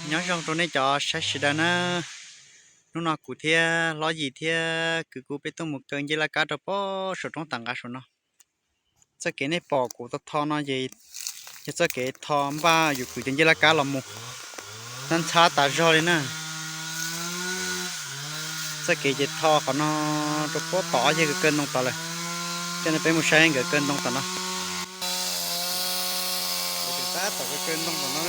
Nyob zoo rau nej cov saib sawv daws na. Hnub no kuv thiab hlob Yim thiab kwv kuv peb tuaj mus kaw ncej laj kab rau pob saum roob Tam Nqaj saum no. Txoj kev nej pom kuv tho tho no ces yog txoj kev tho npaj yuav kwv cov ncej laj kab los mus, ntxhab ntxhab tas zog li na. Txoj kev ces tho qhov no rau pob tom ob yawg kaw ntoo tod lawm. Coj nej peb mus saib nkawd kaw ntoo tom no. Tab tom kaw ntoo tom no.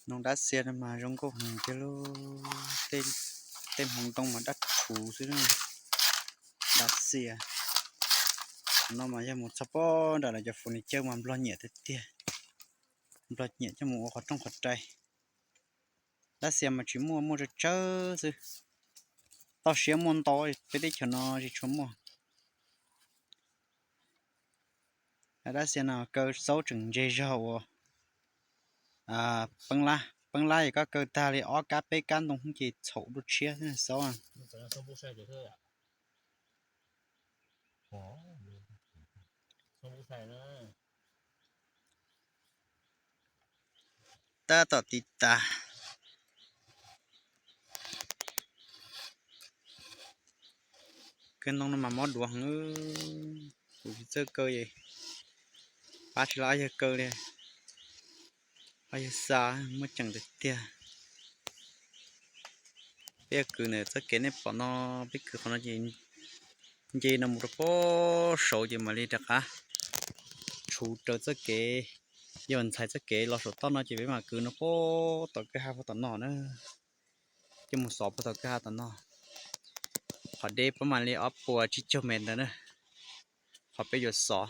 Noog dab xia no mas zoo nkauj heev tiag lauj. Tej hmoov ntoo mas dab tshuv xwb. Dab xia no mas yog mus txog pob nram lawv cov fus ni cawj mas nplog nyiam tiag tiag. Nplog nyiam coj mus ua qhov rooj qhov rais. Dab xia mas tsis muaj, muaj tsawg tsawg xwb. Toj siab muaj ntau, peb teb chaws no tsis tshua muaj. Dab xia no kaw xaub tseem ntseg zog ua peeb lab. Peeb lab es koj kaw tag li ob kab peb kab ntoo ces txhaum dua tshiab xwb xaub. Tab tom tiv tas. Kaw ntoo no mas mob duav heev, kuv tsis txawj kaw es pab tsis tau ob yawg kaw li. Ob yawg xa muaj ceem tiag tiag. Peb kwv ntawm txoj kev nej pom no, peb kwv qhov no ces nce no mus rau pob saud ces mam li rov qab tshuv raws txoj kev, yog ntxhais txoj kev los saum toj no ces peb mam kwv no puag tom kwj ha puag tom no na, coj mus xov puag tom kwj ha tom no. Qhov deb pab mam li ob puas tsib caug mev ntawd na, qhov peb yuav xov.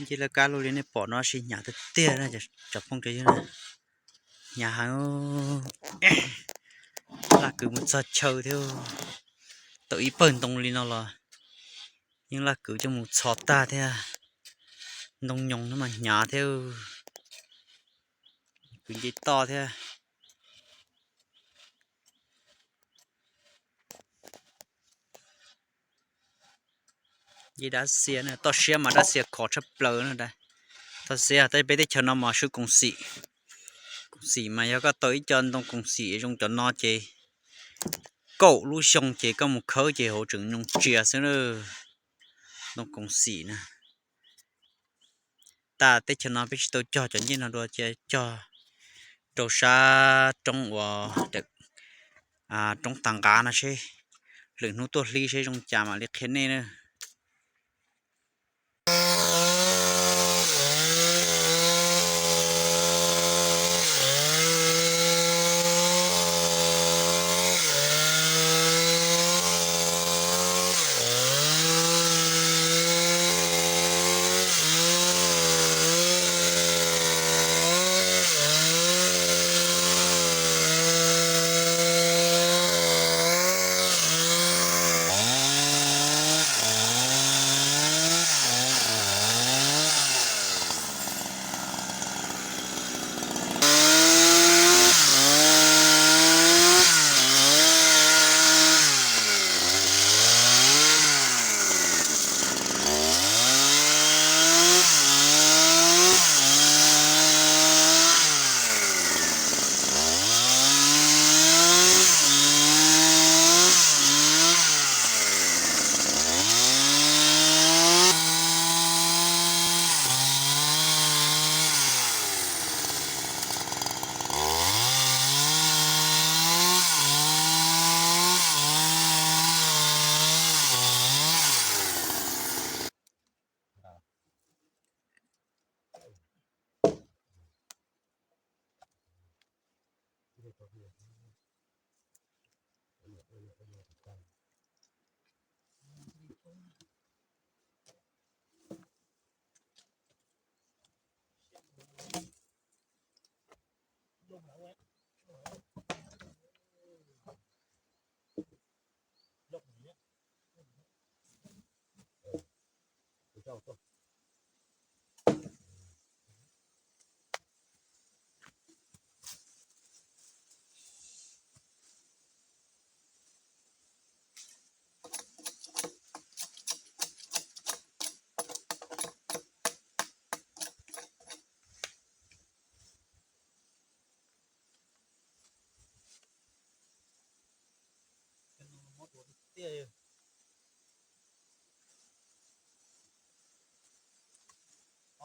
Nce laj kab lug li nej pom no sis hnyav tiag tiag na cov phooj cov ywg na. Hnyav heev. Laj kwv mus txog chaw thiab. Tau ib pawg ntoo li no los yeej laj kwv coj mus txhos tag thiab. Ntoo nyoos no mas hnyav thiab. Kwv nce toj thiab. Nce dab xia na, toj siab mas dab xia khov tshaj plaws na. Toj siab, tab peb teb chaws no mas swb koom xim. Koom xim mas yog koj tau ib co ntoo koom xim zoo cov no ces kaum lub xyoo ces koj mus khawb ces hauv tseem nyoos tsias xwb na. Ntoo koom xim na. Tag teb chaws no peb tsis tau cog cov ncej no dua, cia cog rau sab roob uas roob tag nqav no seb, lwm hnub tuaj hlib seb zoo cas mam li qhia nej na.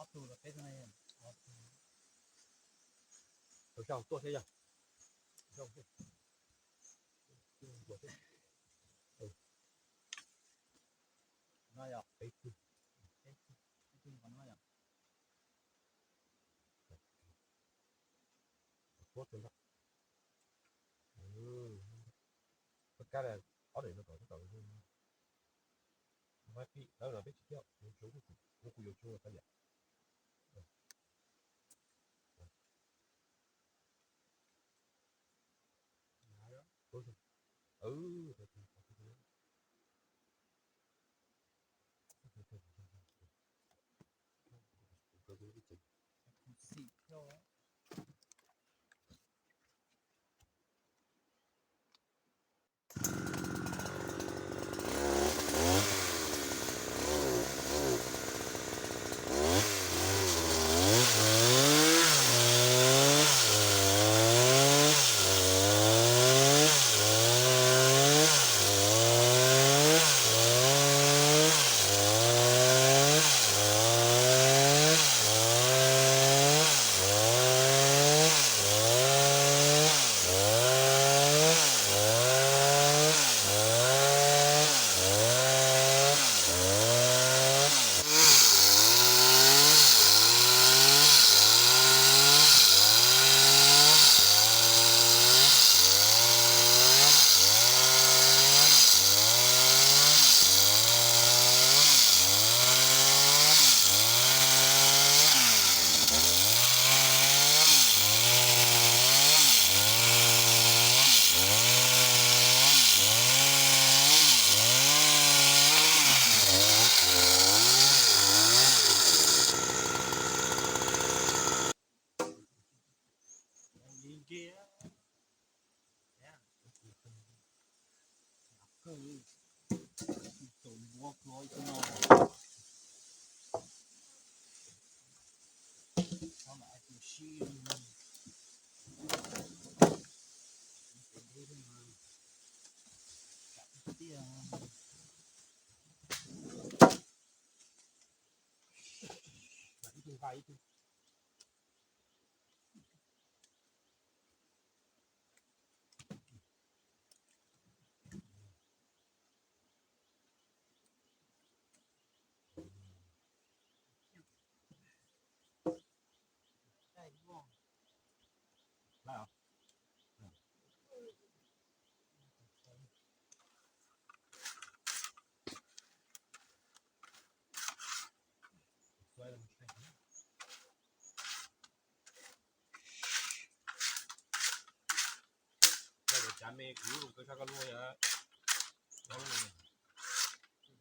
Ob tug los peb tug na, ob tug. Tuaj thiab yog. No yog peb tug. Peb tug, peb tug no yog. Kab ob daim no kom tau. Peb tsis thiab, kuv yuav tsum tau liam. Cov me kuv koj sab koj lub yog. Yog muab tug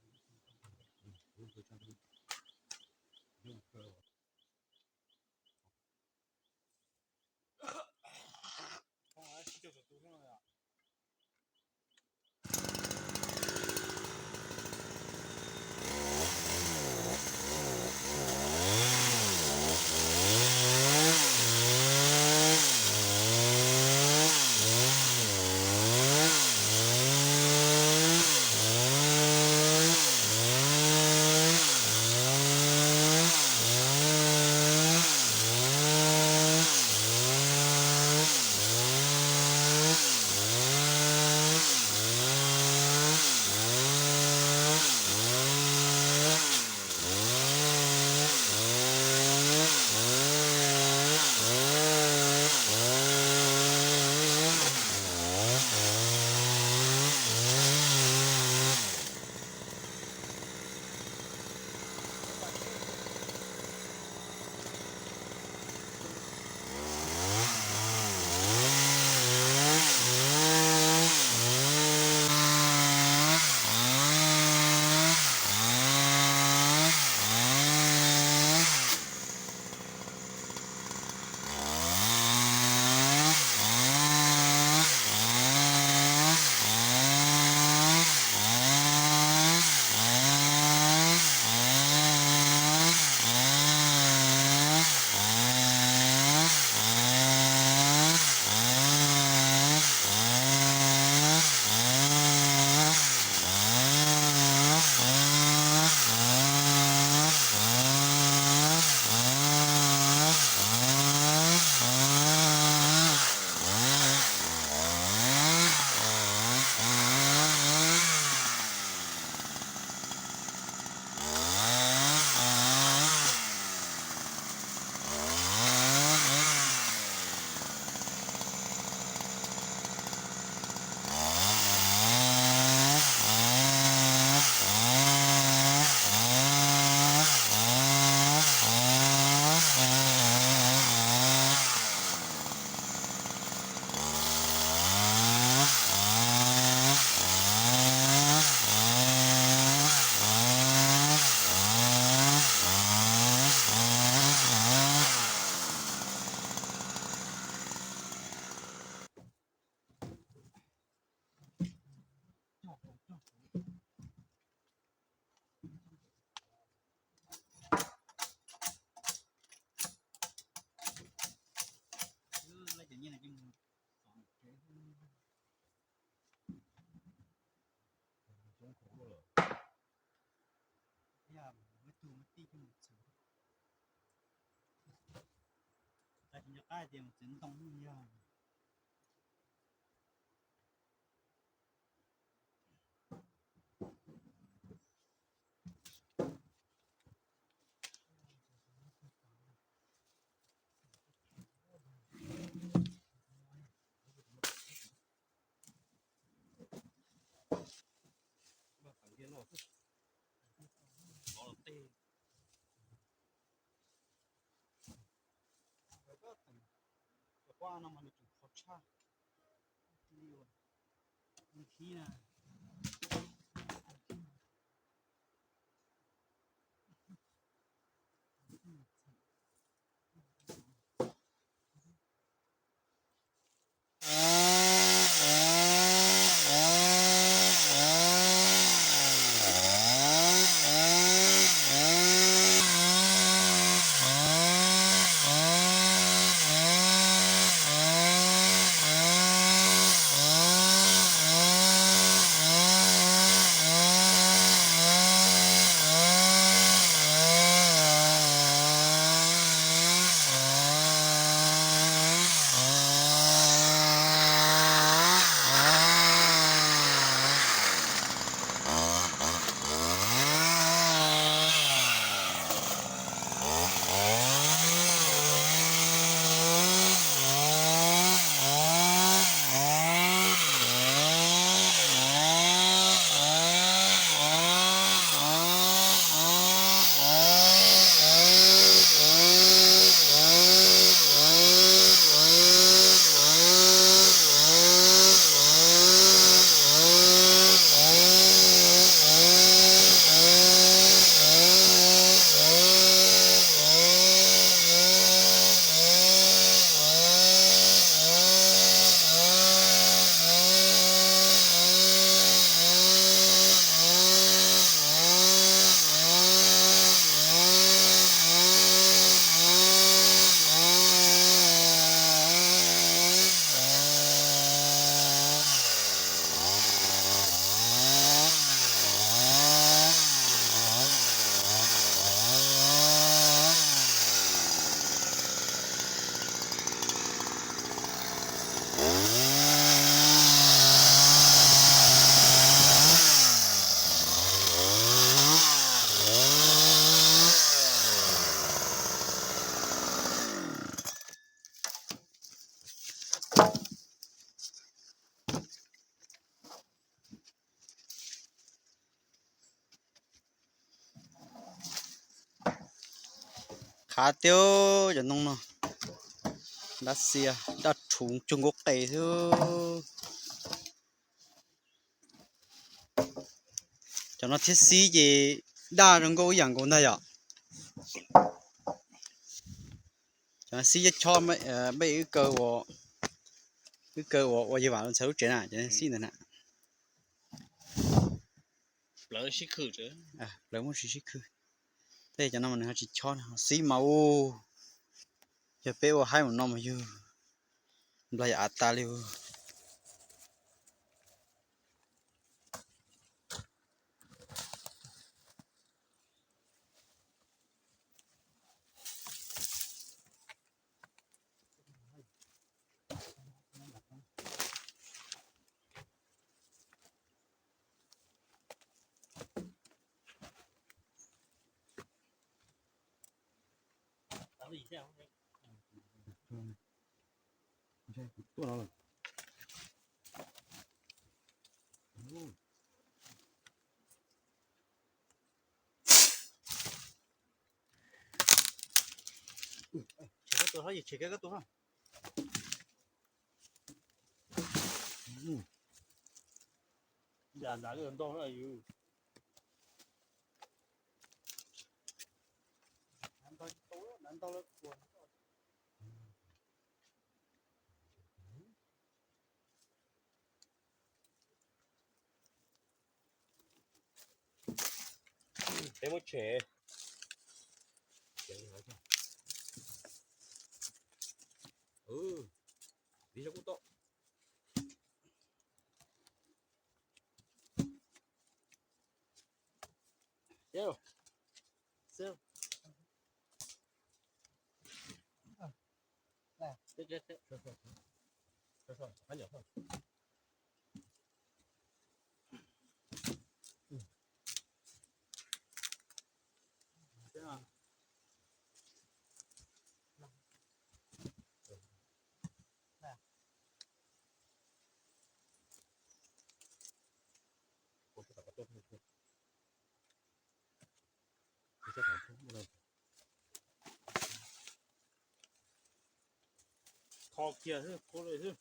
muab tij coj mus txhuv. Tab sis nco qab tias mus txhuv ntoo yog. Cov pob no mas nws tseem qhuav tshaj li uas khib na. Qab tiag cov ntoo no, dab tsi, daj rhuv cuag nkaus qe xwb. Cov no thiab xib ces daj zoo nkauj ib yam nkaus ntag yom. Cov no xib chob chob, peb wb kaw ua, wb kaw ua ua yawg vam ntxhais lub tsev na, cov xib ntawd na. Plawv muaj tsis sib khw. Tej cov no mas nws ho tsis chob, xib mas ub, yog peb ua haib mus no mas yug nplas yam av tas li. Peb muab tshem. Kho kiag xwb, kho li xwb.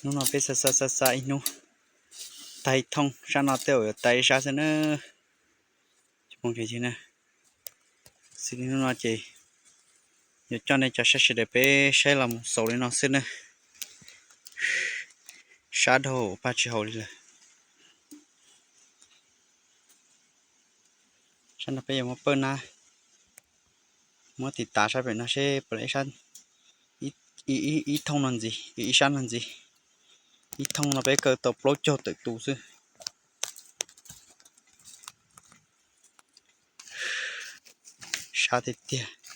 Hnub no peb xa xa xa xa ib hnub, tag ib thooj, sab no tej zaum yuav tag ib sab xwb na. Xws li hnub no ces yuav coj nej cov saib sawv daws peb saib los mus xaus li no xwb na. Sab dhau paj tsis haus li lawm. Sab no peb yuav muab pawj nab. Muab tiv tav sab pem no seb puas ib sab, ib thooj no ntxiv, ib sab no ntxiv. Ib thooj no peb kaw tau plaub caug tawm tus xwb. Sab tiag tiag.